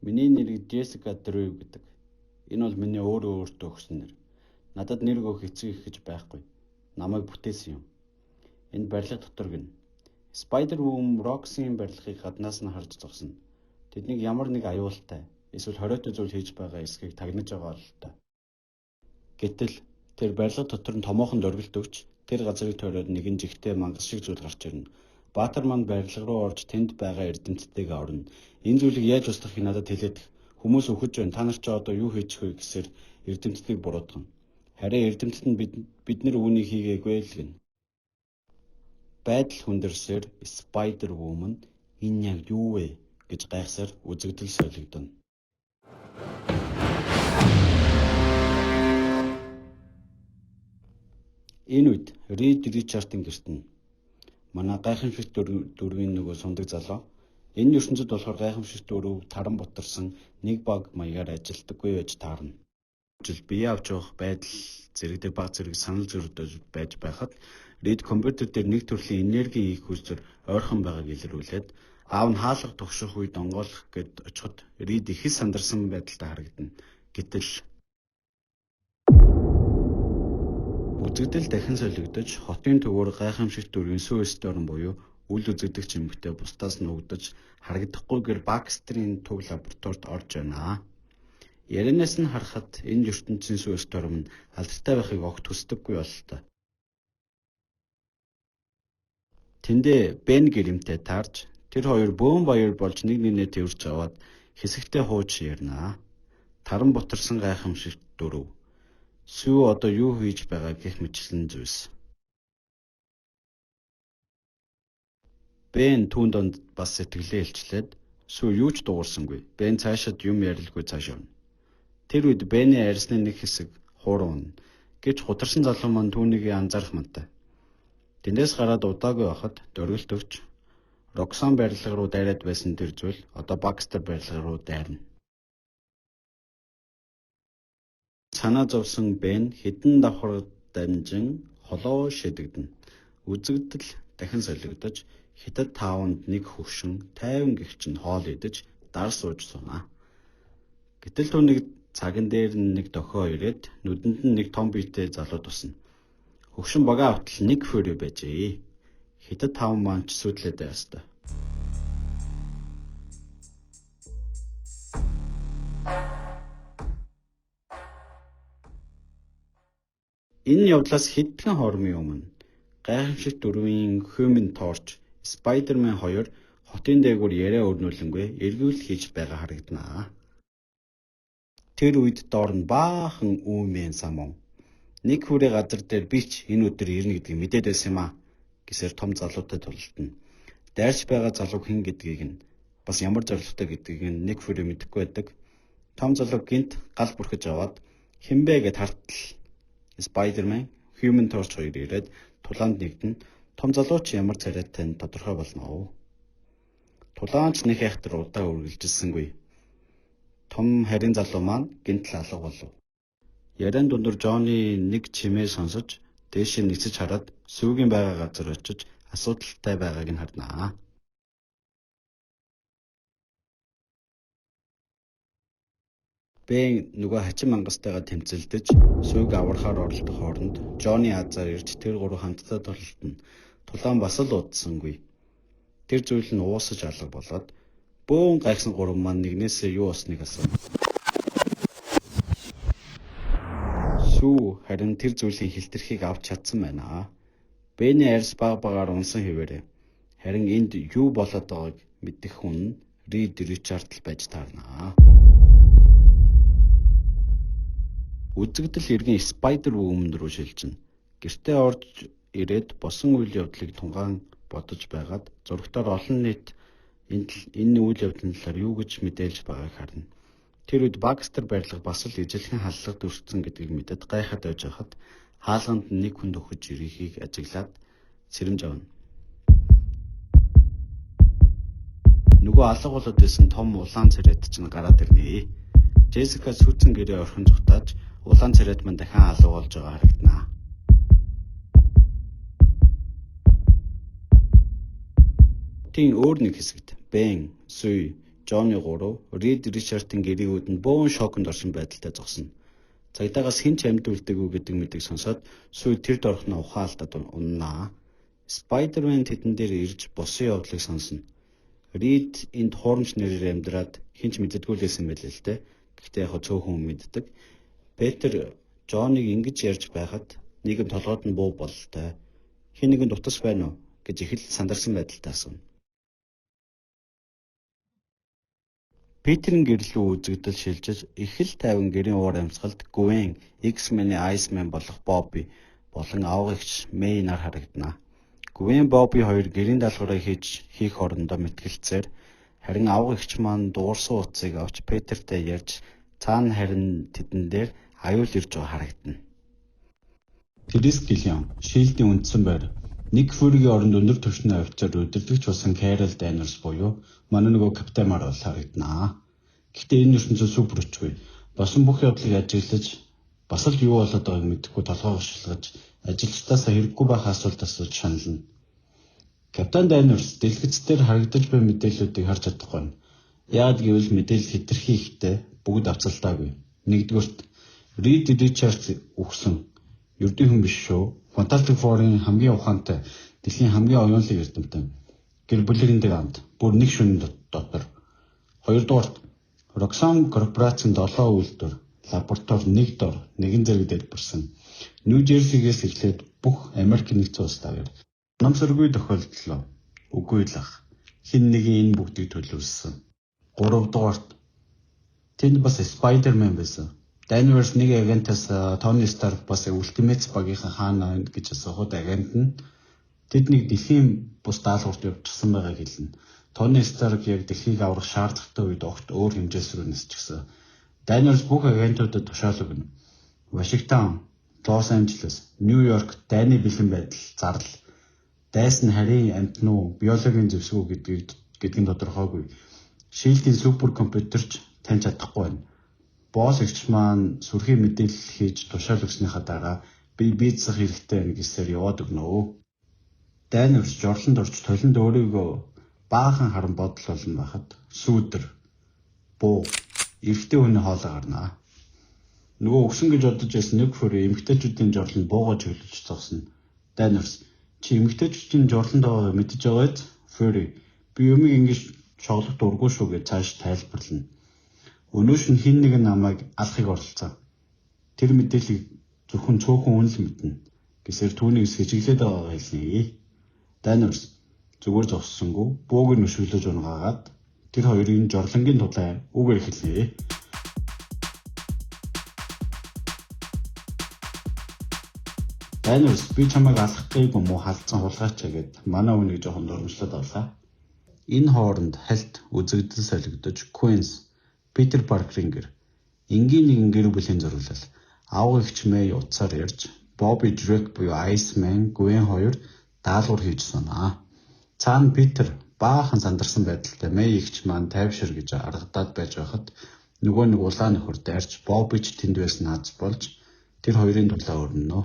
Миний нэрийг Джессика Дрю гэдэг. Энэ бол миний өөрөө өөртөө өгсөн нэр. Надад нэр өгөх эцэг эх гэж байхгүй. Намайг бүтээсэн юм. Энэ барилга дотор гэнэ. Spider-Woman Roxy-ийн барилгыг гаднаас нь харж зогсно. Тэднийг ямар нэг аюултай эсвэл хориотой зүйл хийж байгаа эсэхийг тагнаж байгаа бололтой. Гэтэл тэр барилга дотор нь томоохон дөргөлт өгч тэр газрыг тойроод нэгэн жигтэй мангас шиг зүйл гарч ирнэ. Баатар маань барилга руу орж тэнд байгаа эрдэмтдтэйгээ орно. Энэ зүйлийг яаж устгахыг надад хэлээд хүмүүс үхэж байна. Та нар ч одоо юу хийчих вэ гэсээр эрдэмтдийг буруутгана. Харин эрдэмтэд нь бид нар үүнийг хийгээгүй л гэнэ. Байдал хүндэрсээр Spider Woman энэ яг юу вэ гэж гайхсаар үзэгдэл солигдоно. Энэ үед Рид Ричардын гэрт нь манай гайхамшигт дөрвийн нөгөө сундаг залуу энэ ертөнцид болохоор гайхамшигт дөрөв таран бутарсан нэг баг маягаар ажилдаггүй байж таарна. Жил бие авч явах байдал зэрэг дээр баг зэрэг санал зөрдөж байж байхад Рид компьютер дээр нэг төрлийн энергийн их хүсээр ойрхон байгааг илрүүлээд аав нь хаалга тогших үед онгойлгох гээд очиход Рид их л сандарсан байдалтай харагдана. Гэтэл үзэгдэл дахин солигдож хотын төвөөр гайхамшигт дөрвийн Sue Storm буюу үл үзэгдэгч эмэгтэй бусдаас нуугдаж харагдахгүйгээр Бакстерийн туг лабораторид орж байна. Ярианаас нь харахад энэ ертөнцийн Sue Storm нь алдартай байхыг огт хүсдэггүй бололтой. Тэндээ Бен гэрэмтэй таарч тэр хоёр бөөн баяр болж нэг нэгнээ тэрч аваад хэсэгтээ хууч ярина. Таран бутарсан гайхамшигт дөрөв. Сүү одоо юу хийж байгаа гэх мэтлэн зүйлс. Бен түүн донд бас сэтгэлээ илчлээд Сүү юу ч дуугарсангүй. Бен цаашид юм ярилгүй цааш явна. Тэр үед Бений арьсны нэг хэсэг хуурна. Гэвч гутарсан залуу маань түүнийг анзаарах мантай. Тэндээс гараад удаагүй байхад дөргөлт өгч Роксан барилга руу дайраад байсан тэр зүйл одоо Бакстер барилга руу дайрна. Санаа зовсон Бен хэдэн давхар дамжин холоо шидэгдэнэ. Үзэгдэл дахин солигдож хятад тааванд нэг хөгшин 50 гэгч нь хоол идэж дар сууж сунаа. Гэтэл түүнийг цаган дээр нь нэг дохио ирээд нүдэнд нь нэг том биетэй залуу тусна. Хөгшин багаа автал нэг фөрөө байжээ. Хятад тааван маань ч сүдлээд байх ёстой. Энэ явдлаас хэдхэн хормын өмнө гайхамшигт дөрвийн Human Torch, Spider-Man 2 хотын дээгүүр яриа өрнүүлэнгүй эргүүл хийж байгаа харагдана. Тэр үед доор нь баахан үүмэн самун. Нэг хүрээ газар дээр би ч энэ өдөр ирнэ гэдгийг мэдээд байсан юм аа гэсээр том залуутай тулалдана. Дайрч байгаа залуу хэн гэдгийг нь бас ямар зорилготой гэдгийг нь нэг хүрээ мэдэхгүй байдаг. Том залуу гинт гал бүрхэж аваад хэн бэ гэд хартал Spider-Man, Human Torch хоёр ирээд тулаанд нэгдэн том залуу ч ямар царайтай нь тодорхой болно. Тулаан ч нэг айхтар удаа үргэлжилсэнгүй. Том харин залуу маань гинтл алга болов. Яриан дундуур Джонни нэг чимээ сонсож дээшээ нэгсэж хараад сүүгийн байгаа газар очиж асуудалтай байгааг нь харнаа. Бен нөгөө хачин мангастайгаа тэмцэлдэж сүйг аврахаар оролдох хооронд Джонни азаар ирж тэр гурав хамтдаа тулалдана. Тулаан бас л удсангүй. Тэр зүйл нь уусаж алга болоод бөөн гайхсан гурав маань нэгнээсээ юу болсныг асуув. Сүү харин тэр зүйлийн хилтерхийг авч чадсан байна. Бэний арьс баг багаар унсан хэвээрээ. Харин энд юу болоод байгааг мэдэх хүн нь Рид Ричард л байж таарна. Үзэгдэл эргэн Spider Woman руу шилжинэ. Гэртээ орж ирээд босон үйл явдлыг тунгаан бодож байгаад зурагтаар олон нийт энэ үйл явдлын талаар юу гэж мэдээлж байгааг харна. Тэр үед Бакстер барилга бас л ижилхэн халдлага дүрссэн гэдгийг мэдээд гайхаад байж байхад хаалганд нэг хүн дөхөж ирэхийг ажиглаад сэрэмж авна. Нөгөө алга болоод байсан том улаан царайт чинь гараад ирнэ. Джессика сүйцэн гэрээ орхин зугатааж улаан царайт маань дахин алга болж байгаа харагдана. Хотын өөр нэг хэсэгт Бен, Сүй, Johnny 3, Reed Richards-ын гэрийн үүдэнд бөөн шоконд орсон байдалтай зогсно. Цагдаагаас хэн ч амьд үлдээгүй гэдэг мэдээг сонсоод Сүү тэр дорхноо ухаан алдаад уннаа. Spider-Man тэдэн дээр ирж болсон явдлыг сонсно. Reed энд хуурамч нэрээр амьдраад хэн ч мэддэггүй л байсан байлээ л дээ. Гэхдээ яг цөөхөн хүн мэддэг. Петер Джоныг ингэж ярьж байхад нийгэм толгойд нь буу бололтой. Хэн нэгэнд утас байна уу гэж их л сандарсан байдалтай асууна. Питерийн гэрэл рүү үзэгдэл шилжиж их л тайван гэрийн уур амьсгалд Гвен, X-Men-ийн Iceman болох Бобби болон авга эгч Мэй нар харагдана. Гвен, Бобби хоёр гэрийн даалгаврыг хийх орондоо мэтгэлцээр харин авга эгч маань дуурсан утсыг авч Питертэй ярьж цаана харин тэдэн дээр аюул ирж байгаа харагдана. Трискелион, Шилдийн үндсэн байр, Ник Фьюригийн оронд өндөр түвшний офицер удирдагч болсон Кэрол Даниерс буюу манай нөгөө Капитан Марвел харагдана. Гэхдээ энэ ертөнцид супер хүчгүй. Болсон бүх явдлыг ажиглаж бас л юу болоод байгааг мэдэхгүй толгой гიშилгаж ажилчдаасаа хэрэггүй байх асуулт асууж шанална. Капитан Даниерс дэлгэц дээр харагдаж буй мэдээллүүдийг харж чадахгүй байна. Яагаад гэвэл мэдээлэл хэтэрхий ихтэй бүгд авцалтаагүй. Нэгдүгээрт Рид Ричардс үхсэн. Ердийн хүн биш шүү. Fantastic Four-ын хамгийн ухаантай, дэлхийн хамгийн оюунлаг эрдэмтэн. Гэр бүлийн дэг амт. Бүр нэг шөнө дотор. Хоёрдугаарт Roxxon корпорацийн 7 үйлдвэр, лаборатори нэг дор нэгэн зэрэг дэлбэрсэн. Нью Жерсигээс эхлээд бүх Америк нэгдсэн улс даяар. Намсаргүй тохиолдлоо. Үгүй л ах. Хэн нэгэн энэ бүгдийг төлөвлөсөн. Гуравдугаарт тэнд бас Spider-Man байсан. Danvers нэг агентаас Tony Stark бас Ultimate багийнхан хаана байна гэж асуухад агент нь тэд нэг дэлхийн бус даалгаварт явчихсан байгааг хэлнэ. Tony Stark яг дэлхийг аврах шаардлагатай үед огт өөр хэмжээс рүү нисчихсэн. Danvers бүх агентуудад тушаал өгнө. Вашингтон, Лос Анжелес, Нью Йорк дайны бэлэн байдал зардал. Дайсан харийн амьтан уу, биологийн зэвсэг үү гэдгийг нь тодорхойгүй. Шилдийн супер компьютерч таньж чадахгүй байна. Босс эгч маань сүрхий мэдээлэл хийж тушаал өгснийхаа дараа би бийцэх хэрэгтэй байна гэсээр яваад өгнө. Даниерс жорлонд орж толинд өөрийгөө баахан харан бодол болно байхад сүүдэр буу эрэгтэй хүний хоолой гарна. Нөгөө өгсөн гэж бодож байсан нэг фөрөө эмэгтэйчүүдийн жорлонд буугаа чиглүүлж зогсно. Даниерс чи эмэгтэйчүүдийн жорлонд байгааг мэдэж байгаа биз? Фөрөө би юмыг ингэж шоглох дургүй шүү гэж цааш тайлбарлана. Өнөөш нь хэн нэгэн намайг алахыг оролцсон. Тэр мэдээллийг зөвхөн цөөхөн хүн л мэднэ гэсээр түүнийг сэжиглээд байгаагаа хэлнэ. Даниерс зүгээр зогссонгүй бууг нь өшөглөж унгаагаад тэр хоёрын жорлонгийн тулаан үгээр эхэлнэ. Даниерс би чамайг алах гээгүй муу халдсан хулгайч гэд манай хүнийг жоохон дурамжлаад авлаа. Энэ хооронд хальт үзэгдэл солигдож Queens Питер Паркерийн гэр энгийн нэгэн гэр бүлийн зураглал авга эгч Мэй утсаар ярьж Бобби Дрейк буюу Iceman, Гвен хоёр даалгавар хийж сунаа. Цаана Питер баахан сандарсан байдалтай Мэй эгч маань тайвшир гэж аргадаад байж байхад нөгөө нэг улаан нөхөр дайрч Бобби ч тэнд байсан аз болж тэр хоёрын тулаа өрнөнө.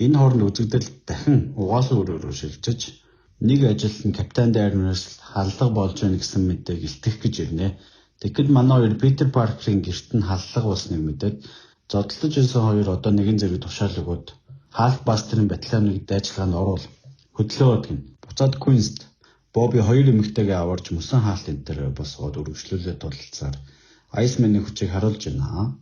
Энэ хооронд үзэгдэл дахин угаасан өрөөрөө шилжиж нэг ажилт нь капитан Даниерс халдлага болж байна гэсэн мэдээг илтгэх гэж ирнэ. Тэгэхэд манай хоёр Питер Паркерийн гэрт нь халдлага болсныг мэдээд зодтолдож байсан хоёр одоо нэгэн зэрэг тушаал өгөөд Халкбастерын батальоныг дайчилгаанд оруул хөдлөөд гин. Буцаад Квинст Бобби хоёр эмэгтэйгээ аварч мөсөн хаалт энэ төр босгоод өргөжлүүлээд тулалцсаар Iceman-ы хүчийг харуулж байна.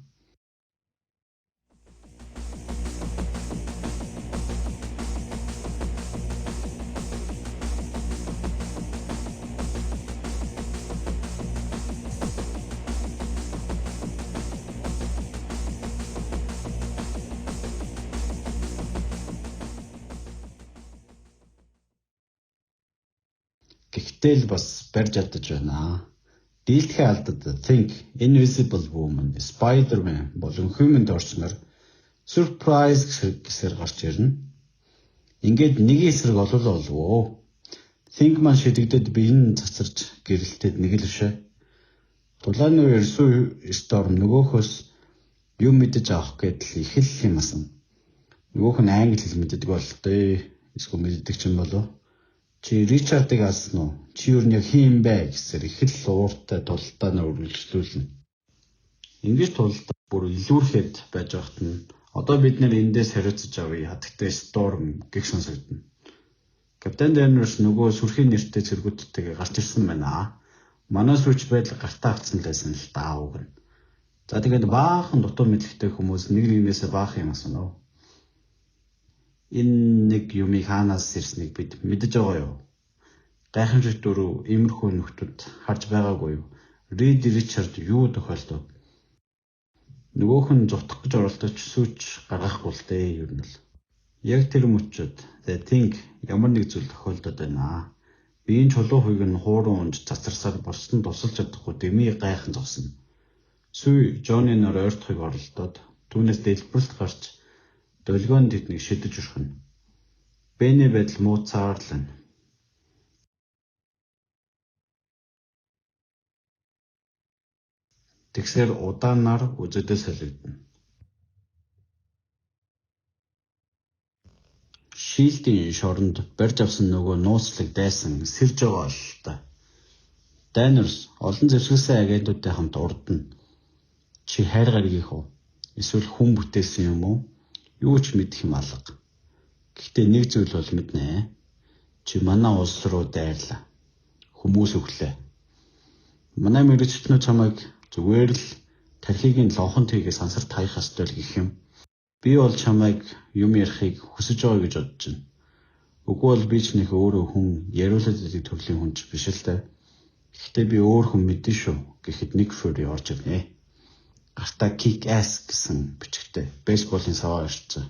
Гэхдээ л бас барьж чадаж байна. Дийлдэхээ алдад Think, Invisible Woman, Spider-Man болон Human Torch нар Surprise гэсээр гарч ирнэ. Ингээд нэг эсрэг олвол болов уу? Think маань шидэгдэд биен цацарч гэрэлтээд нэг л өшөө. Тулааны үеэр Sue Storm нөгөөхөөс юм мэдэж авах гэдэл их л юм асан. Нөгөөх нь англи хэл мэддэг бололтой. Эсвэл мэддэг ч юм болов. Чи Ричардыг алсан уу? Чи юу нэг хэн юм бэ гэсээр их л ууртай тултаанаа үргэлжлүүлнэ. Ингэж тулдаа бүр илүүрхэд байж байхад нь одоо бид нэр эндээс хариуцаж авъя. Хатагтай Storm гэх сонсогдоно. Капитан Данверс нөгөө сүрхий нэртэй цэргүүдтэйгээ гарч ирсэн байна. Манай сүүч байдал гартаа авцсан л байсан л даа уг нь. За тэгээд баахан дутуу мэдлэгтэй хүмүүс нэг нэгнээсээ баахан юм асууна. Энэ нэг юмыг хаанаас ирснийг бид мэдэж байгаа юу? Гайхамшиг дөрөв иймэрхүү нөхдүүд харж байгаагүй юу? Рид Ричард юу тохиолдов? Нөгөөх нь зутах гэж оролдож сүүч гаргахгүй л дээ ер нь л. Яг тэр мөчөд The Thing ямар нэг зүйл тохиолдоод байна. Биеийн чулуу хуйг нь хууран унж цацарсаар бусдад нь тусалж чадахгүй дэмий гайхан зогсно. Сүй Джонни нар ойртохыг оролдоод түүнээс дэлбэрэлт гарч долгион тэднийг шидэж өрхөнө. Бэний байдал мууцаар л байна. Тэгсээр удаанаар үзэгдэл солигдоно. Шийлдийн шоронд барьж авсан нөгөө нууцлаг дайсан сэрж байгаа бололтой. Данерс олон зэвсгэлсэн агентуудтай хамт урдна. Чи хайр гаригийнх уу? Эсвэл хүн бүтээсэн юм уу? Юу ч мэдэх юм алга. Гэхдээ нэг зүйл бол мэднэ. Чи манай улс руу дайрлаа. Хүмүүс өглөө. Манай мэргэжилтнүүд чамайг зүгээр л тархигийн лонхон тгийгээ сансарт хаях ёстой л гэх юм. Би бол чамайг юм ярихыг хүсэж байгаа гэж бодож байна. Үгүй бол би ч нэх өөрөө хүн яриулаад байдаг төрлийн хүн ч биш л дээ. Гэхдээ би өөр хүн мэдэн шүү гэхэд Ник Фьюри орж ирнэ. Гартаа kick ass гэсэн бичгтэй бейсболын саваа ирсэн.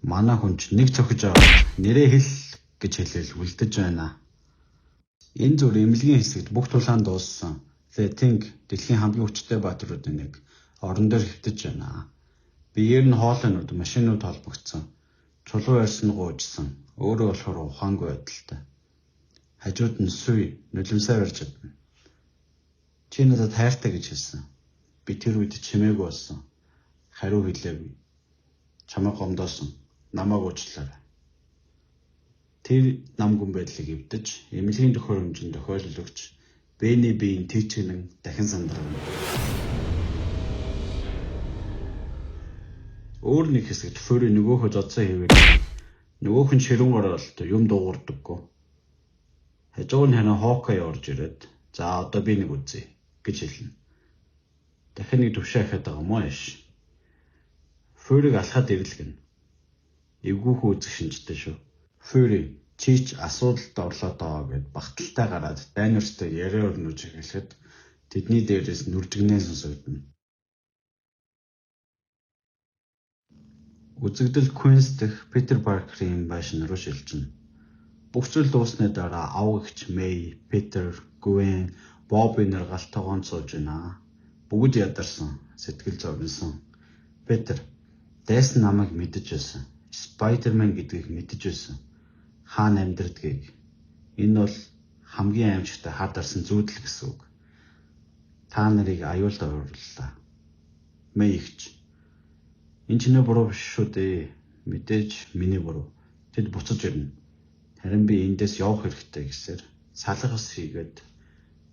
Манай хүн ч нэг цохиж аваад нэрээ хэл гэж хэлээл үлдэж байна. Энэ зүр эмнэлгийн хэсэгт бүх тулаан дууссан. The Thing дэлхийн хамгийн хүчтэй баатруудын нэг орон дээр хэвтэж байна. Биеэр нь хоолойнууд, машинууд холбогдсон. Чулуу ярьсан гуйжсан. Өөрөө болохоор ухаангүй байдалтай. Хажууд нь Сүй нулимсаа барьж чадна. Чи надад хайртай гэж хэлсэн. Би тэр үед чимээгүй болсон. Хариу хэлээгүй. Чамайг гомдоосон. Намайг уучлаарай. Тэр нам гүн байдлыг эвдэж, эмнэлгийн төхөөрөмжөнд тохиолдол өгч, Бэний биеийн тийчгэнэн дахин сандарна. Өөр нэг хэсэгт Фьюри нөгөөхөө зодсон хэвээр нөгөөх нь ширүүн оролтоо юм дуугардаггүй. Хажууг нь харин Хокай орж ирээд за одоо би нэг үзье гэж хэлнэ. Дахин нэг төвшөө ахиад байгаа юм уу яш. Фьюриг алхаад ирлэгнэ. Эвгүүхүү үзэх шинжтэй шүү. Фьюри чи ч асуудалд орлоо доо гэд багталтай гараад Данерстэй яриа өрнөж эхлэхэд тэдний дээрээс нүржигнэн сонсогдоно. Үзэгдэл Квинс дэх Питер Паркерийн байшин руу шилжинэ. Бүх зүйл дууссаны дараа авга эгч Мэй, Питер, Гвен, Бобби нар галт тогоонд сууж байна. Бүгд ядарсан, сэтгэл зовнсон. Питер дайсан намайг мэдэж байсан. Спайдермен гэдгийг мэдэж байсан. Хаана амьдардгийг. Энэ бол хамгийн аимшигтай хар дарсан зүүдэл гэсэн үг. Та нарыг аюулд орууллаа. Мэй эгч. Энэ чиний буруу биш шүү дээ. Мэдээж миний буруу. Тэд буцаж ирнэ. Харин би эндээс явах хэрэгтэй гэсээр салах ус хийгээд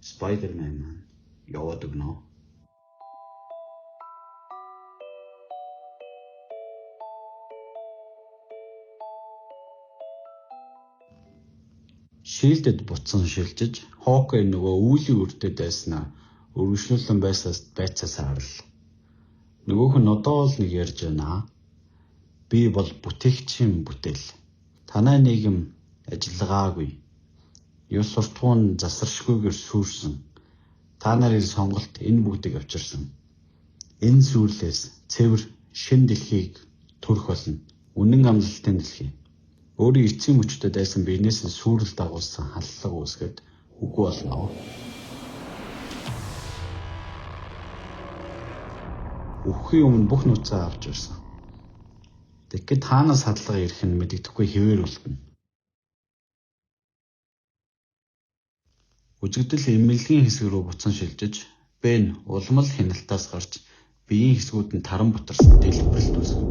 Спайдермен маань яваад өгнө. Шийлдэд буцан шилжиж, Хокай нөгөө үүлийн үрдээ дайснаа өргөжлүүлэн байцаас харлаа. Нөгөөх нь одоо л нэг ярьж байна. Би бол бүтээгчийн бүтээл. Танай нийгэм ажиллагаагүй. Ёс суртахуун засаршгүйгээр сүрсэн. Та нарын сонголт энэ бүгдийг авчирсан. Энэ сүрлээс цэвэр шинэ дэлхийг төрөх болно. Үнэн амлалтын дэлхий. Өөрийн эцсийн мөчдөд дайсан биенээс нь сүрэл дагуулсан халдлага үүсгээд үгүй болно. Үхэхийн өмнө бүх нууцаа авч ирсэн. Тэгэхэд хаанаас хадлага ирэх нь мэдэгдэхгүй хэвээр үлдэнэ. Үзэгдэл эмнэлгийн хэсэг рүү буцан шилжиж, Бен улам л хяналтаас гарч биеийн хэсгүүд нь таран бутарсан дэлбэрэлт үүсгэв.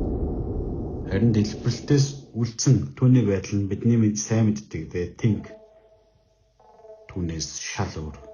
Харин дэлбэрэлтээс үлдсэн түүний байдал нь бидний сайн мэддэг The Thing. хүнээс шал өөр.